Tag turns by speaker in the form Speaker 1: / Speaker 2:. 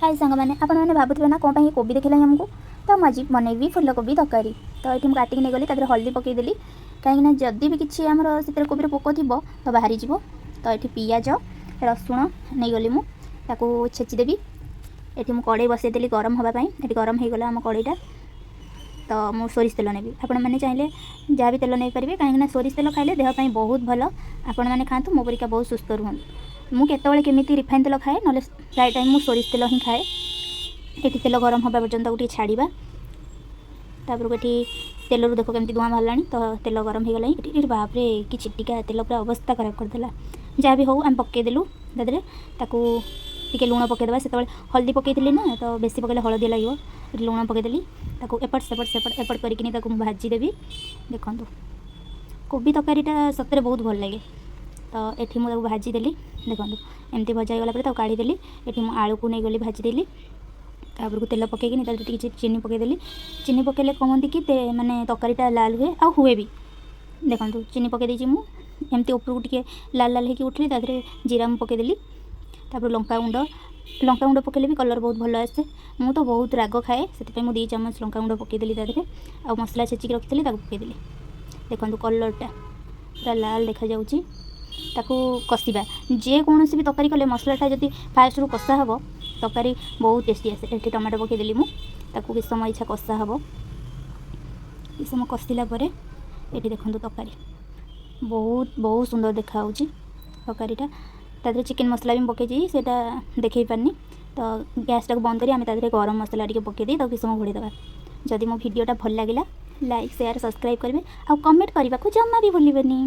Speaker 1: High ସାଙ୍ଗମାନେ, ଆପଣମାନେ ଭାବୁଥିବେ ନା, କ'ଣ ପାଇଁ କୋବି ଦେଖିଲାଣି ଆମକୁ? ତ ମୁଁ ଆଜି ବନେଇବି ଫୁଲକୋବି ତରକାରୀ। ତ ଏଠି ମୁଁ କାଟିକି ନେଇଗଲି, ତା ଦେହରେ ହଳଦୀ ପକାଇଦେଲି, କାହିଁକିନା ଯଦି ବି କିଛି ଆମର ସେଥିରେ କୋବିରେ ପୋକ ଥିବ ତ ବାହାରିଯିବ। ତ ଏଠି ପିଆଜ, ରସୁଣ ନେଇଗଲି, ମୁଁ ତାକୁ ଛେଚିଦେବି। ଏଠି ମୁଁ କଡ଼େଇ ବସେଇଦେଲି ଗରମ ହେବା ପାଇଁ। ଏଠି ଗରମ ହେଇଗଲା ଆମ କଡ଼େଇଟା। ତ ମୁଁ ସୋରିଷ ତେଲ ନେବି। ଆପଣମାନେ ଚାହିଁଲେ ଯାହା ବି ତେଲ ନେଇପାରିବେ, କାହିଁକିନା ସୋରିଷ ତେଲ ଖାଇଲେ ଦେହ ପାଇଁ ବହୁତ ଭଲ। ଆପଣମାନେ ଖାଆନ୍ତୁ, ମୋ ପରିକା ବହୁତ ସୁସ୍ଥ ରୁହନ୍ତୁ। ମୁଁ କେତେବେଳେ କେମିତି ରିଫାଇନ୍ ତେଲ ଖାଏ, ନହେଲେ ପ୍ରାୟ ଟାଇମ୍ ମୁଁ ସୋରିଷ ତେଲ ହିଁ ଖାଏ। ଏଠି ତେଲ ଗରମ ହେବା ପର୍ଯ୍ୟନ୍ତ ତାକୁ ଟିକେ ଛାଡ଼ିବା। ତାପରକୁ ଏଠି ତେଲରୁ ଦେଖ କେମିତି ଧୂଆଁ ବାହାରିଲାଣି। ତ ତେଲ ଗରମ ହେଇଗଲାଣି ଏଠି। ଏଠି ବାପରେ, କି ଛିଟିକା! ତେଲ ପୁରା ଅବସ୍ଥା ଖରାପ କରିଦେଲା। ଯାହା ବି ହଉ, ଆମେ ପକାଇଦେଲୁ ତା ଦେହରେ। ତାକୁ ଟିକେ ଲୁଣ ପକାଇଦେବା। ସେତେବେଳେ ହଳଦୀ ପକାଇଥିଲି ନା, ତ ବେଶୀ ପକାଇଲେ ହଳଦିଆ ଲାଗିବ। ଏଠି ଲୁଣ ପକାଇଦେଲି। ତାକୁ ଏପଟ ସେପଟ ସେପଟ ଏପଟ କରିକିନି ତାକୁ ମୁଁ ଭାଜିଦେବି। ଦେଖନ୍ତୁ, କୋବି ତରକାରୀଟା ସତରେ ବହୁତ ଭଲ ଲାଗେ। ତ ଏଠି ମୁଁ ତାକୁ ଭାଜିଦେଲି। ଦେଖନ୍ତୁ, ଏମିତି ଭଜା ହେଇଗଲା ପରେ ତାକୁ କାଢ଼ିଦେଲି। ଏଠି ମୁଁ ଆଳୁକୁ ନେଇଗଲି, ଭାଜିଦେଲି। ତାପରକୁ ତେଲ ପକାଇକିନି ତା ଦେହରେ ଟିକେ ଚିନି ପକାଇଦେଲି। ଚିନି ପକାଇଲେ କହନ୍ତି କି ମାନେ ତରକାରୀଟା ଲାଲ ହୁଏ, ଆଉ ହୁଏ ବି। ଦେଖନ୍ତୁ, ଚିନି ପକାଇ ଦେଇଛି ମୁଁ। ଏମିତି ଉପରକୁ ଟିକେ ଲାଲ ଲାଲ ହେଇକି ଉଠିଲି, ତା ଦେହରେ ଜିରା ମୁଁ ପକାଇଦେଲି। ତାପରେ ଲଙ୍କା ଗୁଣ୍ଡ। ଲଙ୍କା ଗୁଣ୍ଡ ପକାଇଲେ ବି କଲର୍ ବହୁତ ଭଲ ଆସେ। ମୁଁ ତ ବହୁତ ରାଗ ଖାଏ, ସେଥିପାଇଁ ମୁଁ 2 ଚାମଚ ଲଙ୍କା ଗୁଣ୍ଡ ପକାଇଦେଲି ତା ଦେହରେ। ଆଉ ମସଲା ଛେଚିକି ରଖିଥିଲି, ତାକୁ ପକାଇଦେଲି। ଦେଖନ୍ତୁ, କଲର୍ଟା ପୁରା ଲାଲ ଦେଖାଯାଉଛି। ତାକୁ କଷିବା। ଯେକୌଣସି ବି ତରକାରୀ କଲେ ମସଲାଟା ଯଦି ଫାଷ୍ଟରୁ କଷା ହେବ, ତରକାରୀ ବହୁତ ଟେଷ୍ଟି ଆସେ। ଏଠି ଟମାଟୋ ପକାଇଦେଲି ମୁଁ। ତାକୁ କିଛି ସମୟ ଇଚ୍ଛା କଷା ହେବ। କିଛି ସମୟ କଷିଲା ପରେ ଏଠି ଦେଖନ୍ତୁ, ତରକାରୀ ବହୁତ ବହୁତ ସୁନ୍ଦର ଦେଖାହେଉଛି ତରକାରୀଟା। ତା ଦେହରେ ଚିକେନ୍ ମସଲା ବି ମୁଁ ପକାଇଛି, ସେଇଟା ଦେଖେଇ ପାରିନି। ତ ଗ୍ୟାସ୍ଟାକୁ ବନ୍ଦ କରି ଆମେ ତା ଦେହରେ ଗରମ ମସଲା ଟିକେ ପକାଇ ଦେଇ ତାକୁ କିଛି ସମୟ ଘୋଡ଼େଇ ଦେବା। ଯଦି ମୋ ଭିଡ଼ିଓଟା ଭଲ ଲାଗିଲା, ଲାଇକ୍, ସେୟାର, ସବସ୍କ୍ରାଇବ୍ କରିବେ ଆଉ କମେଣ୍ଟ କରିବାକୁ ଜମା ବି ଭୁଲିବେନି।